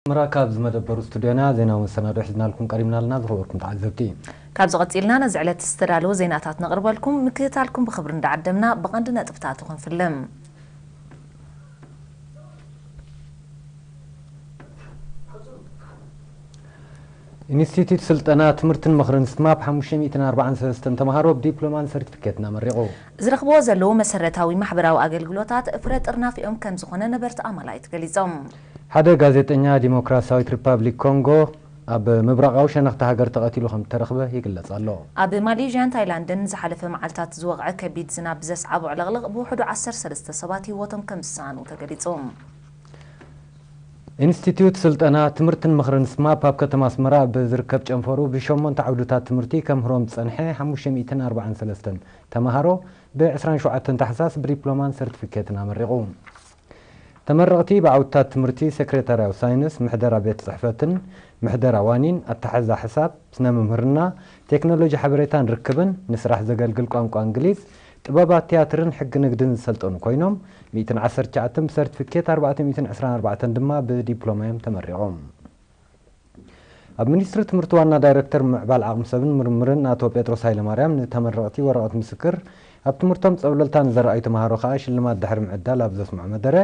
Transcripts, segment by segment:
ኣስመራ ካብ ዝመደበሩ ስቱድዮና ዜናዊ መሰናዶ ሒዝናልኩም ቀሪብና ኣለና። ዝኸበርኩም ተዓዘብቲ፣ ካብዚ ቀጺልና ነዚ ዕለት ዝተዳለዉ ዜናታት ነቕርበልኩም። ምክትታልኩም ብኽብሪ እንዳዓደምና ብቐንዲ ነጥብታቱ ክንፍልም። ኢንስቲትዩት ስልጠና ትምህርትን ምኽርን ስማፕ ሓሙሽተ ሚእትን ኣርባዓን ሰለስተን ተምሃሮ ብዲፕሎማን ሰርቲፊኬትን ኣመሪቑ። ዝረኽብዎ ዘለዉ መሰረታዊ ማሕበራዊ ኣገልግሎታት ፍረ ጥርናፊኦም ከም ዝኾነ ነበርቲ ኣማላይት ገሊጾም። ሓደ ጋዜጠኛ ዲሞክራሲያዊት ሪፓብሊክ ኮንጎ ኣብ ምብራቓዊ ሸነኽቲ ሃገር ተቐቲሉ ከም እተረኽበ ይግለጽ ኣሎ። ኣብ ማሌዥያን ታይላንድን ዝሓለፈ መዓልታት ዝወቕዐ ከቢድ ዝናብ ብዘስዓቦ ዕልቕልቕ ብውሕዱ ዓሰርተ ሰለስተ ሰባት ህይወቶም ከም ዝሰኣኑ ተገሊጹ። ኢንስቲትዩት ስልጠና ትምህርትን ምኽርን ስማፕ ኣብ ከተማ ኣስመራ ኣብ ዝርከብ ጨንፈሩ ብሸሞንተ ዓውድታት ትምህርቲ ከምህሮም ዝጸንሐ ሓሙሽተ ሚእትን ኣርባዓን ሰለስተን ተምሃሮ ብ ዕስራን ሸውዓተን ታሕሳስ ብዲፕሎማን ሰርቲፊኬትን ኣመሪቑ። ተመረቕቲ ብዓውድታት ትምህርቲ ሴክሬታርያዊ ሳይንስ፣ ምሕደራ ቤት ጽሕፈትን ምሕደራ ዋኒን፣ ኣተሓሕዛ ሕሳብ፣ ስነ ምምህርና፣ ቴክኖሎጂ ሓበሬታን ርክብን፣ ንስራሕ ዘገልግል ቋንቋ እንግሊዝ፣ ጥበባት ቲያትርን ሕጊ ንግድን ዝሰልጠኑ ኮይኖም፣ ሚእትን ዓሰርተ ትሽዓተን ብሰርቲፊኬት፣ ኣርባዕተ ሚእትን ዕስራን ኣርባዕተን ድማ ብዲፕሎማ እዮም ተመሪቖም። ኣብ ሚኒስትሪ ትምህርቲ ዋና ዳይሬክተር ምዕባል ዓቕሚ ሰብን ምርምርን ኣቶ ጴጥሮስ ሃይለማርያም ንተመረቕቲ ወረቐት ምስክር፣ ኣብ ትምህርቶም ጸብለልታ ንዘረኣዩ ተምሃሮ ከኣ ሽልማት ድሕሪ ምዕዳል ኣብ ዘስምዖ መደረ፣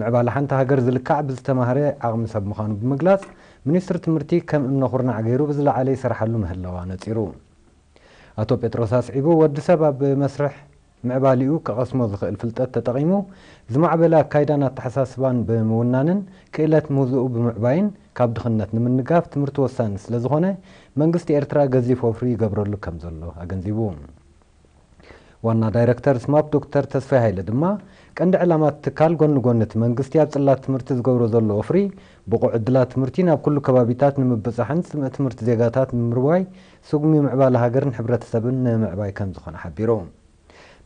ምዕባለ ሓንቲ ሃገር ዝልካዕ ብዝተማህረ ዓቕሚ ሰብ ምዃኑ ብምግላጽ፣ ሚኒስትሪ ትምህርቲ ከም እምነ ኩርናዕ ገይሩ ብዝለዓለ ይሰርሓሉ ምህላዋ ነጺሩ። ኣቶ ጴጥሮስ ኣስዒቡ፣ ወዲ ሰብ ኣብ መስርሕ ምዕባሊኡ ክቐስሞ ዝኽእል ፍልጠት ተጠቒሙ፣ ዝማዕበለ ኣካይዳን ኣተሓሳስባን ብምውናንን ክእለት ምህዞኡ ብምዕባይን ካብ ድኽነት ንምንጋፍ ትምህርቲ ወሳኒ ስለ ዝኾነ፣ መንግስቲ ኤርትራ ገዚፍ ወፍሪ ይገብረሉ ከም ዘሎ ኣገንዚቡ። ዋና ዳይረክተር ስማፕ ዶክተር ተስፋይ ሃይለ ድማ፣ ቀንዲ ዕላማ እቲ ትካል ጎኒ ጎኒ እቲ መንግስቲ ኣብ ጽላት ትምህርቲ ዝገብሮ ዘሎ ወፍሪ፣ ብቑዕ ዕድላት ትምህርቲ ናብ ኩሉ ከባቢታት ንምብጻሕን ስምዒት ትምህርቲ ዜጋታት ንምርዋይ፣ ስጉሚ ምዕባለ ሃገርን ሕብረተሰብን ንምዕባይ ከም ዝኾነ ሓቢሩ።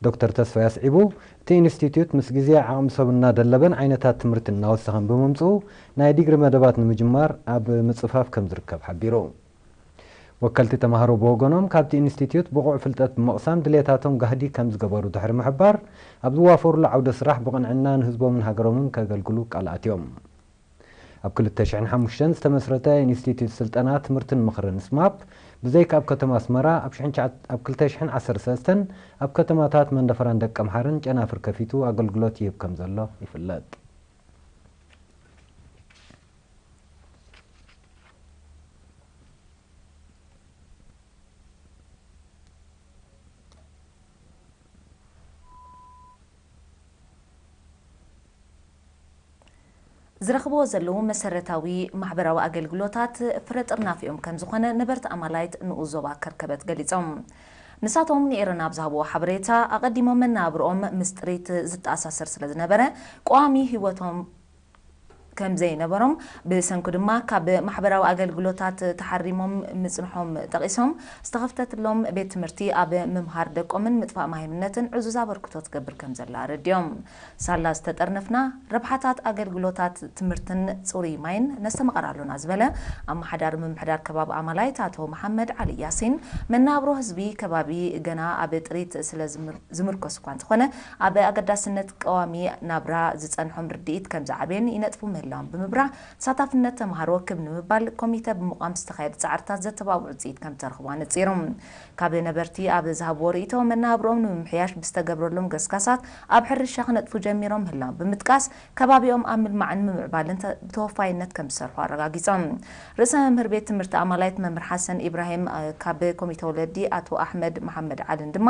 ዶክተር ተስፋይ ኣስዒቡ፣ እቲ ኢንስቲትዩት ምስ ግዜ ዓቕሚ ሰብ እናደለበን ዓይነታት ትምህርቲ እናወሰኸን ብምምጽኡ፣ ናይ ዲግሪ መደባት ንምጅማር ኣብ ምጽፋፍ ከም ዝርከብ ሓቢሩ። ወከልቲ ተምሃሮ ብወገኖም፣ ካብቲ ኢንስቲትዩት ብቑዕ ፍልጠት ብምቕሳም ድሌታቶም ጋህዲ ከም ዝገበሩ ድሕሪ ምሕባር፣ ኣብ ዝዋፈሩሉ ዓውደ ስራሕ ብቕንዕና ንህዝቦምን ሃገሮምን ከገልግሉ ቃል ኣትዮም። ኣብ ክልተ ሽሕን ሓሙሽተን ዝተመስረተ ኢንስቲትዩት ስልጠና ትምህርትን ምኽርን ስማፕ፣ ብዘይካ ኣብ ከተማ ኣስመራ፣ ኣብ ሽሕን ትሽዓተ ኣብ ክልተ ሽሕን ዓሰርተ ሰለስተን ኣብ ከተማታት መንደፈራን ደቀምሓረን ጨናፍር ከፊቱ ኣገልግሎት ይህብ ከም ዘሎ ይፍለጥ። ዝረኽብዎ ዘለዉ መሰረታዊ ማሕበራዊ ኣገልግሎታት ፍረ ጥርናፊኦም ከም ዝኾነ ነበርቲ ኣማላይት ንኡስ ዞባ ከርከበት ገሊጾም። ንሳቶም ንኤረና ኣብ ዝሃብዎ ሓበሬታ፣ ኣቐዲሞም መነባብርኦም ምስ ጥሪት ዝተኣሳሰር ስለ ዝነበረ፣ ቀዋሚ ህይወቶም ከም ዘይነበሮም፣ ብሰንኩ ድማ ካብ ማሕበራዊ ኣገልግሎታት ተሓሪሞም ምጽንሖም ጠቒሶም፣ ዝተኸፍተትሎም ቤት ትምህርቲ ኣብ ምምሃር ደቆምን ምጥፋእ ማይምነትን ዕዙዝ ኣበርክቶ ትገብር ከም ዘላ ኣረዲኦም። ሳላ ዝተጠርነፍና ረብሓታት ኣገልግሎታት ትምህርትን ጽሩይ ማይን ነስተማቕር ኣሎና ዝበለ ኣመሓዳሪ ምምሕዳር ከባቢ ኣማላይት ኣቶ መሓመድ ዓሊ ያሲን፣ መነባብሮ ህዝቢ ከባቢ ገና ኣብ ጥሪት ስለ ዝምር-፣ ዝምርኮስ እኳ እንተኾነ፣ ኣብ ኣገዳስነት ቀዋሚ ናብራ ዝጸንሖም ርድኢት ከም ዝዓበየን ይነጥፉ ምህላዎም ብምብራህ፣ ተሳታፍነት ተምሃሮ ክብ ንምባል ኮሚተ ብምቋም ዝተኻየደ ጻዕርታት ዘተባብዕ ውጽኢት ከም ተረኽቦ ኣነጺሩ። ካብ ነበርቲ ኣብ ዝሃብዎ ርእይቶ፣ መነባብሮኦም ንምምሕያሽ ብዝተገብረሎም ገስጋሳት ኣብ ሕርሻ ክነጥፉ ጀሚሮም ምህላዎም ብምጥቃስ፣ ከባቢኦም ኣብ ምልማዕን ምምዕባልን ተ-፣ ብተወፋይነት ከም ዝሰርሑ ኣረጋጊጾም። ርእሰ መምህር ቤት ትምህርቲ ኣማላይት መምህር ሓሰን ኢብራሂም፣ እ፣ ካብ ኮሚተ ወለዲ ኣቶ ኣሕመድ መሓመድ ዓልን ድማ፣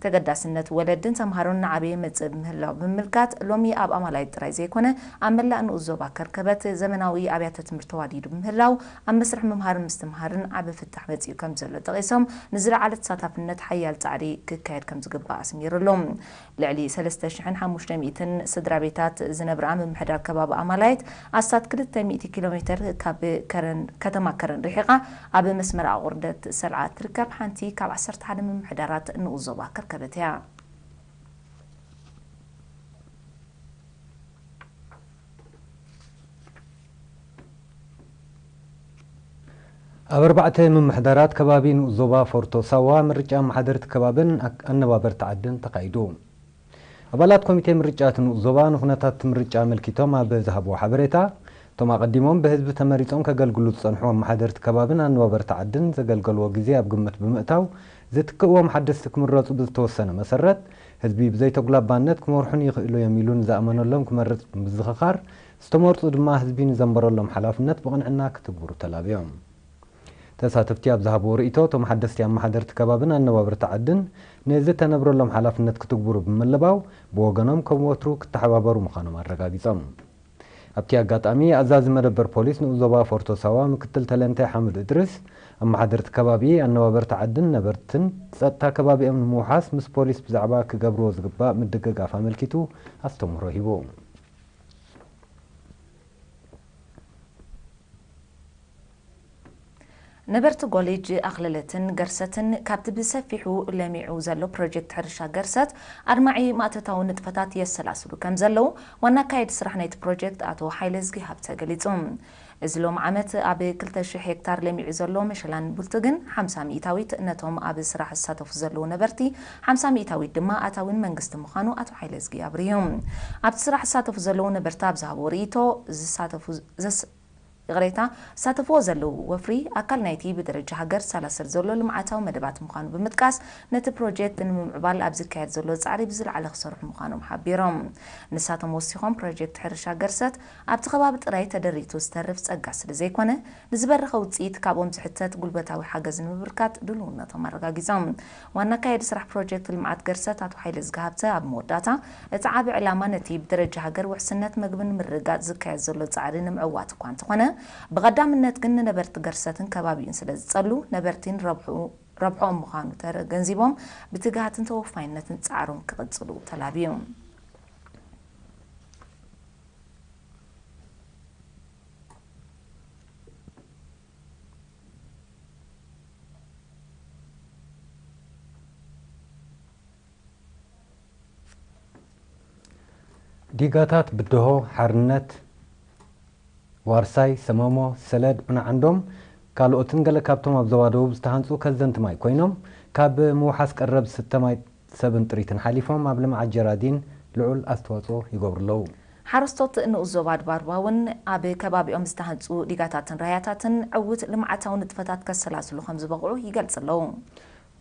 ተገዳስነት ወለድን ተምሃሮን ንዓበየ መጽእ ምህላው ብምምልካት፣ ሎሚ ኣብ ኣማላይት ጥራይ ዘይኮነ፣ ኣብ መላእ ንኡስ ዞባ ከርከበት ዘመናዊ ኣብያተ ትምህርቲ ተዋዲዱ ብምህላው፣ ኣብ መስርሕ ምምሃርን ምስትምሃርን ዓቢ ፍታሕ መጺኡ ከም ዘሎ ጠቒሶም፣ ንዝለዓለ ተሳታፍነት ሓያል ጻዕሪ ክካየድ ከም ዝግባእ ኣስሚሩሉ። ልዕሊ ሰለስተ ሽሕን ሓሙሽተ ሚእትን ስድራ ቤታት ዝነብራ ምምሕዳር ከባቢ ኣማላይት፣ ኣስታት ክልተ ሚእቲ ኪሎ ሜተር ካብ ከረን፣ ከተማ ከረን ርሒቓ ኣብ መስመር ኣቑርደት ሰልዓ እትርከብ ሓንቲ ካብ ዓሰርተ ሓደ ምምሕዳራት ንኡስ ዞባ ከርከበት እያ። ኣብ ኣርባዕተ ምምሕዳራት ከባቢ ንኡስ ዞባ ፎርቶ ሳዋ ምርጫ ኣመሓደርቲ ከባብን ኣክ-፣ ኣነባበርቲ ዓድን ተኻይዱ። ኣባላት ኮሚቴ ምርጫ እቲ ንኡስ ዞባ ንኹነታት እቲ ምርጫ ኣመልኪቶም ኣብ ዝሃብዎ ሓበሬታ፣ እቶም ኣቐዲሞም ብህዝቢ ተመሪጾም ከገልግሉ ዝጸንሑ ኣመሓደርቲ ከባብን ኣነባበርቲ ዓድን ዘገልገልዎ ግዜ ኣብ ግምት ብምእታው፣ ዝትክእዎም ሓደስቲ ክምረጹ ብዝተወሰነ መሰረት፣ ህዝቢ ብዘይተጉላባነት ክመርሑን ይኽእሉ እዮም ኢሉ ንዝኣመነሎም ክመርጽ ብምዝኽኻር፣ ዝተመርጹ ድማ ህዝቢ ንዘንበረሎም ሓላፍነት ብቕንዕና ክትግብሩ ተላብዮም። ተሳተፍቲ ኣብ ዝሃብዎ ርእይቶ፣ እቶም ሓደስቲ ኣመሓደርቲ ከባብን ኣነባበርቲ ዓድን ንዝተነብረሎም ሓላፍነት ክትግብሩ ብምልባው፣ ብወገኖም ከም ወትሩ ክተሓባበሩ ምዃኖም ኣረጋጊጾም። ኣብቲ ኣጋጣሚ፣ ኣዛዚ መደበር ፖሊስ ንኡስ ዞባ ፎርቶ ሳዋ ምክትል ተለንታይ ሓምድ እድሪስ፣ ኣመሓደርቲ ከባቢ፣ ኣነባበርቲ ዓድን ነበርትን ጸጥታ ከባቢኦም ንምውሓስ ምስ ፖሊስ ብዛዕባ ክገብርዎ ዝግባእ ምድግጋፍ ኣመልኪቱ ኣስተምህሮ ሂቡ። ነበርቲ ኮሌጅ ኣኽለለትን ገርሰትን ካብቲ ብሰፊሑ ለሚዑ ዘሎ ፕሮጀክት ሕርሻ ገርሰት ኣድማዒ ማእቶታዊ ንጥፈታት የሰላስሉ ከም ዘለዉ ዋና ኣካየዲ ስራሕ ናይቲ ፕሮጀክት ኣቶ ሓይለዝጊ ሃብተ ገሊጹ። እዚ ሎም ዓመት ኣብ ክልተ ሽሕ ሄክታር ለሚዑ ዘሎ መሸላን ቡልትግን ሓምሳ ሚእታዊት ነቶም ኣብ ስራሕ ዝሳተፉ ዘለዉ ነበርቲ፣ ሓምሳ ሚእታዊት ድማ ኣታዊን መንግስቲ ምዃኑ ኣቶ ሓይለዝጊ ኣብርሁ። ኣብቲ ስራሕ ዝሳተፉ ዘለዉ ነበርቲ ኣብ ዝሃብዎ ርእይቶ፣ ዝሳተፉ ዘስ-፣ ይቕሬታ፣ ዝሳተፍዎ ዘለዉ ወፍሪ ኣካል ናይቲ ብደረጃ ሃገር ዝሰላሰል ዘሎ ልምዓታዊ መደባት ምዃኑ ብምጥቃስ፣ ነቲ ፕሮጀክት ንምምዕባል ኣብ ዝካየድ ዘሎ ጻዕሪ ብዝለዓለ ክሰርሑ ምዃኖም ሓቢሮም። ንሳቶም ወሲኾም፣ ፕሮጀክት ሕርሻ ገርሰት ኣብቲ ከባቢ ጥራይ ተደሪቱ ዝተርፍ ጸጋ ስለ ዘይኮነ፣ ንዝበረኸ ውጽኢት ካብኦም ዝሕተት ጉልበታዊ ሓገዝ ንምብርካት ድልውነቶም ኣረጋጊጾም። ዋና ኣካያዲ ስራሕ ፕሮጀክት ልምዓት ገርሰት ኣቶ ሓይለ ዝግሃብተ ኣብ መወዳእታ፣ እቲ ዓቢ ዕላማ ነቲ ብደረጃ ሃገር ውሕስነት መግቢ ንምርግጋጽ ዝካየድ ዘሎ ጻዕሪ ንምዕዋት እኳ እንተኾነ፣ ብቐዳምነት ግን ንነበርቲ ገርሰትን ከባቢኡን ስለ ዝጸሉ፣ ነበርቲን ረብሑ-፣ ረብሕኦም ምዃኑ ተገንዚቦም፣ ብትግሃትን ተወፋይነትን ጻዕሮም ክቕጽሉ ተላብዩ። ዲጋታት ብደሆ፣ ሓርነት፣ ዋርሳይ፣ ሰመሞ፣ ሰለድ፣ ዑናዓንዶም ካልኦትን ገለ ካብቶም ኣብ ዞባ ደቡብ ዝተሃንጹ ከዘንቲ ማይ ኮይኖም፣ ካብ ምውሓስ ቀረብ ዝስተ ማይ ሰብን ጥሪትን ሓሊፎም ኣብ ልምዓት ጀራዲን ልዑል ኣስተዋጽኦ ይገብሩ ኣለዉ። ሓረስቶት ንኡስ ዞባ ኣድባርባ እውን ኣብ ከባቢኦም ዝተሃንጹ ዲጋታትን ራያታትን ዕዉት ልምዓታዊ ንጥፈታት ከሰላስሉ ከም ዝበቕዑ ይገልጹ ኣለዉ።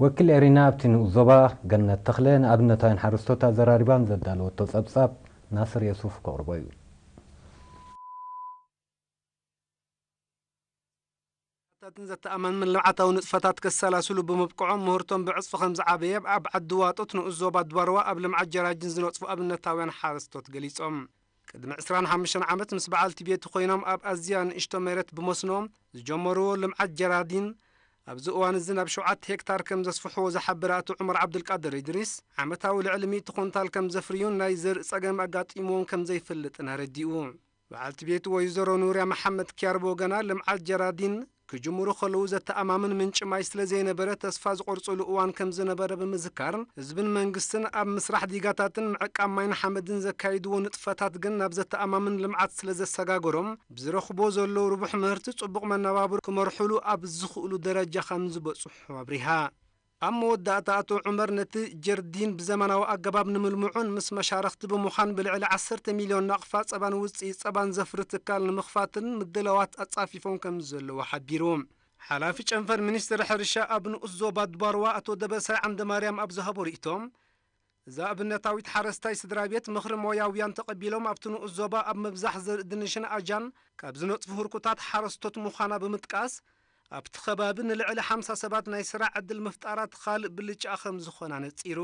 ወኪል ኤሪና ኣብቲ ንኡስ ዞባ ገነት ተኽለ ንኣብነታውያን ሓረስቶት ኣዘራሪባን ዘዳለወቶ ጸብጻብ ናስር የሱፍ ከቕርቦ እዩ። ሓረስቶትን ዘተኣማምን ልምዓታዊ ንጥፈታት ከሰላስሉ ብምብቅዖም ምህርቶም ብዕጽፊ ከም ዝዓበየ ኣብ ዓዲ ዋጦት ንኡስ ዞባ ኣድባርባ ኣብ ልምዓት ጀራዲን ዝነጥፉ ኣብነታውያን ሓረስቶት ገሊጾም። ቅድሚ ዕስራን ሓሙሽተን ዓመት ምስ በዓልቲ ቤቱ ኮይኖም ኣብ ኣዝያ ንእሽቶ መሬት ብመስኖ ዝጀመርዎ ልምዓት ጀራዲን፣ ኣብዚ እዋን እዚ ናብ ሸውዓተ ሄክታር ከም ዘስፍሕዎ ዝሓበረ ኣቶ ዑመር ዓብዱልቃድር ኢድሪስ፣ ዓመታዊ ልዕሊ ሚእቲ ኩንታል ከም ዘፍርዩን ናይ ዘርኢ ጸገም ኣጋጢምዎም ከም ዘይፈልጥን ኣረዲኡ። በዓልቲ ቤቱ ወይዘሮ ኑርያ መሓመድ ኪያር ብወገና፣ ልምዓት ጀራዲን ክጅምሩ ከለዉ ዘተኣማምን ምንጪ ማይ ስለ ዘይነበረ ተስፋ ዝቖርጽሉ እዋን ከም ዝነበረ ብምዝካር፣ ህዝብን መንግስትን ኣብ ምስራሕ ዲጋታትን ምዕቃብ ማይን ሓመድን ዘካይድዎ ንጥፈታት ግን ናብ ዘተኣማምን ልምዓት ስለ ዘሰጋገሮም፣ ብዝረኽቦ ዘለዉ ርቡሕ ምህርቲ ጽቡቕ መነባብሮ ክመርሑሉ ኣብ ዝኽእሉ ደረጃ ከም ዝበጽሑ ኣብሪሃ። ኣብ መወዳእታ ኣቶ ዑመር ነቲ ጀርዲን ብዘመናዊ ኣገባብ ንምልምዑን ምስ መሻርኽቲ ብምዃን ብልዕሊ ዓሰርተ ሚልዮን ናቕፋ ጸባን ውጽኢት ጸባን ዘፍሪ ትካል ንምኽፋትን ምድላዋት ኣጻፊፎም ከም ዘለዉ ሓቢሩ። ሓላፊ ጨንፈር ሚኒስትሪ ሕርሻ ኣብ ንኡስ ዞባ ድባርዋ ኣቶ ደበሳይ ዓንደማርያም ኣብ ዝሃቦ ርእይቶ፣ እዛ ኣብነታዊት ሓረስታይ ስድራ ቤት ምኽሪ ሞያውያን ተቐቢሎም ኣብቲ ንኡስ ዞባ ኣብ ምብዛሕ ዘርኢ ድንሽን ኣጃን ካብ ዝነጥፉ ህርኩታት ሓረስቶት ምዃና ብምጥቃስ፣ ኣብቲ ከባቢ ንልዕሊ ሓምሳ ሰባት ናይ ስራሕ ዕድል ምፍጣራ እቲ ካልእ ብልጫኣ ከም ዝኾና ነጺሩ።